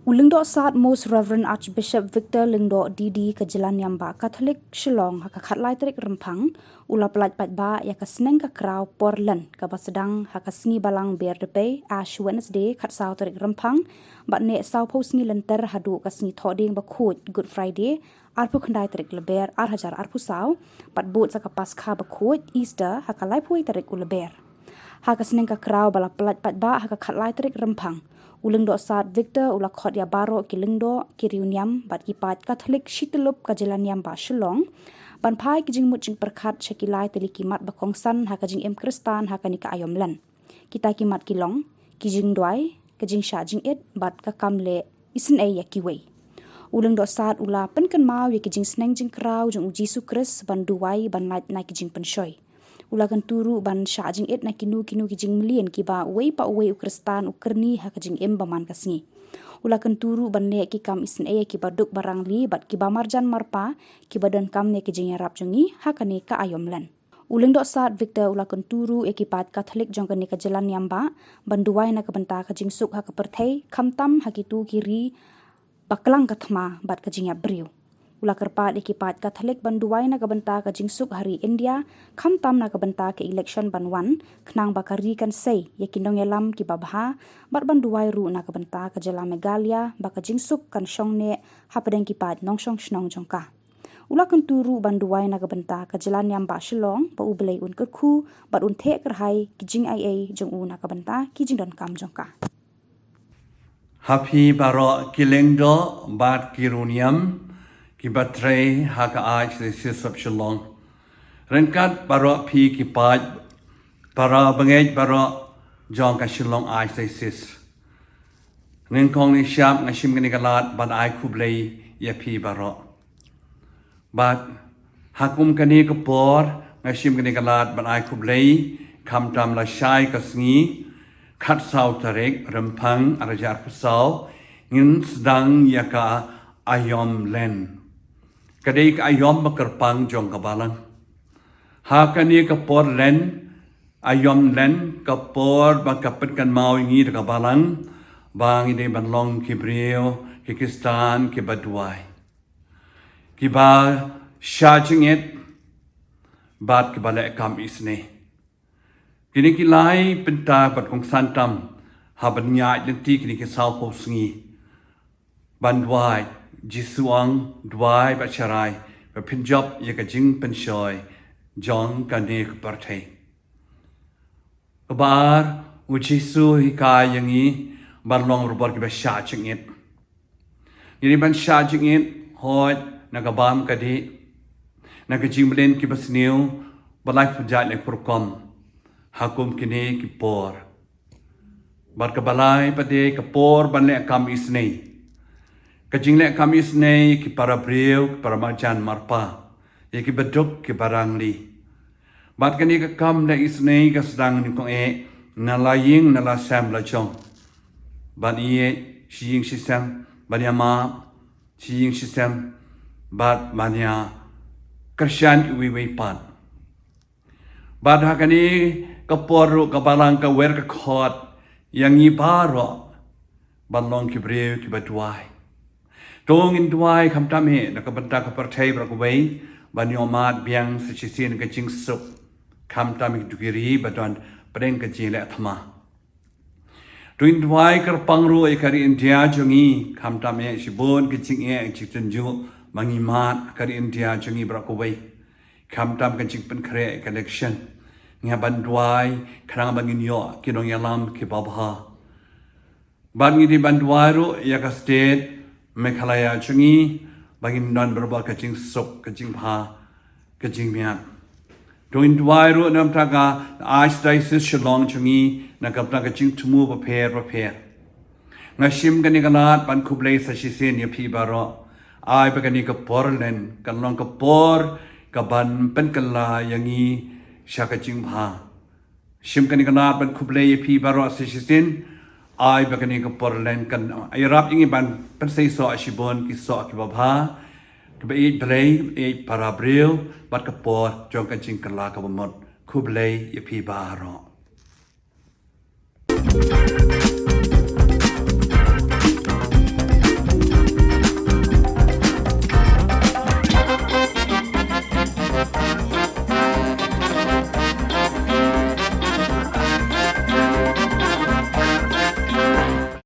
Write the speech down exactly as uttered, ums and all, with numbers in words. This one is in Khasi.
U Lyngdoh Sad Most Reverend Archbishop Victor Lyngdoh D D ka jylla niam ba Katholik Shillong ha ka khatlai tarik Rymphang u la pyllait paidbah ïa ka sneng ka kraw por Lent kaba sdang ha ka sngi Balang Ber Dpei, Ash Wednesday, khatsaw tarik Rymphang, bad neh sawphew sngi lynter haduh ka sngi Thohdieng Bakhuid, Good Friday, arphew khyndai tarik Lber ar hajar arphew saw, bad bud sa ka Paskha Bakhuid, Easter, ha ka laiphew tarik u Lber. Ha ka sneng ka kraw ba la pyllait paidbah ha ka khatlai tarik Rymphang, u Lyngdoh Sad Victor u la khot ïa baroh ki lyngdoh, ki riewniam bad ki paid Katholik shityllup ka jylla niam ba Shillong ban phai ki jingmut jingpyrkhat sha ki lai tylli ki mat ba kongsan ha ka jingim Khristan ha kane ka aïom Lent. Kita ki mat ki long ki jingduwai, ka jingshah jingit bad ka kam leh isynei ïa kiwei. U Lyngdoh Sad u la pynkynmaw ïa ki jingsneng jingkraw jong u Jisu Khrist ban duwai ban lait na ki jingpynshoi. U la kyntu ruh ban shah jingit na kino kino ki jingmlien kiba uwei pa uwei u Khristan u kyrni ha ka jingim ba man ka sngi. U la kyntu ruh ban leh ki kam isynei ïa kiba duk ba rangli bad kiba marjan marpa kiba donkam ïa ki jingïarap jong ngi ha kane ka aïom Lent. U Lyngdoh Sad Victor u la kyntu ruh ïa ki paid Katholik jong kane ka jylla niam ba ban duwai na ka bynta ka jingsuk ha ka pyrthei, khamtam ha kito ki ri ba klang ka thma bad ka jingïap briew. U la kyrpad ïa ki paid Katholik ban duwai na ka bynta ka jingsuk ha ri India, khamtam na ka bynta ka election ban wan, khnang ba ka ri kan sei ïa ki nongïalam kiba bha, bad ban duwai ruh na ka bynta ka jylla Meghalaya ba ka jingsuk kan shong neh hapdeng ki paid nongshong shnong jong ka. U la kyntu ruh ban duwai na ka bynta ka jylla niam ba Shillong ba U Blei un kyrkhu bad un theh kyrhai ki jingaiei jong u na ka bynta ki jingdonkam jong ka. Ha phi baroh ki lyngdoh bad ki riewniam kiba trei ha ka Archdiocese of Shillong, ryngkat baroh phi ki paid para bangeit baroh jong ka Shillong Archdiocese. Nyngkong nyngkong nga shim kane ka lad ban ai khublei ïa phi baroh. Bad ha kum kane ka por nga shim kane ka lad ban ai khublei, khamtam la shai ka sngi, khatsaw tarik Rymphang ar hajar arphew saw, ngin sdang ïa ka aïom Lent. Ka dei ka aïom ba kyrpang jong ka Balang. Ha kane ka por Lent, aïom Lent, ka por ba ka pynkynmaw ïa ngi da ka Balang ba ngi dei ban long ki briew, ki Khristan kiba duwai, kiba shah jingit bad kiba leh kam isynei. Kine ki lai bynta bad kongsan tam ha ban ïaid lynti kine ki sawphew sngi ban duwai. Jisu ong, duwai bad sharai ba phin jop ïa ka jingpynshoi jong kane ka pyrthei. Kaba ar, u Jisu u hikai ïa ngi ban long barabor kiba shah jingit. Ngi dei ban shah jingit, hooid, na ka bam ka dih, na ka jingmlien kiba sniew, ba laiphew jait laiphew rukom ha kum kine ki por. Bad kaba lai pat dei ka por ban leh kam isynei. Ka jingleh kam isynei ki para briew, ki para marjan marpa, ïa kiba duk kiba rangli. Bad kane ka kam leh isynei ka sdang nyngkong eh na la ïing na la sem la jong. Ban ïeit shi ïing shi sem, ban ïa map shi ïing shi sem, bad ban ïa kyrshan iwei iwei pat. Bad ha kane ka por ruh ka Balang ka wer ka khot ïa ngi baroh ban long ki briew kiba duwai. To ngin duwai khamtam eh na ka bynta ka pyrthei baroh kawei, ban ïohmad biang sa shisien ka jingsuk, khamtam eh ki duk ki ri ba don pdeng ka jingleh thma. To ngin duwai kyrpang ruh ïa ka ri India jong ngi, khamtam eh shibun ka jingeh jingtynjuh ba ngi mad ka ri India jong ngi baroh kawei. Khamtam ka jingpynkhreh ka election, ngi hap ban duwai khnang ba ngin ïoh ki nongïalam kiba bha. Bad ngi dei ban duwai ruh ïa ka state Meghalaya jong ngi ba ngin don barabor ka jingsuk, ka jingbha, ka jingmiat. To ngin duwai ruh na ka bynta ka Archdiocese Shillong jong ngi na ka bynta ka jingthmu bapher bapher. Nga shim kane ka lad ban khublei sa shisien ïa phi baroh. Ai ba kane ka por Lent kan long ka por ka ban pynkylla ïa ngi sha ka jingbha. Shim kane ka lad ban khublei ïa phi baroh sa shisien. Ai ba kane ka por Lent kan ïarap ïa ngi ban pynseisoh shibun ki soh kiba bha, kiba ïeit Blei, ïeit para briew, bad ka por jong ka jingkylla kaba mut. Khublei ïa phi baroh.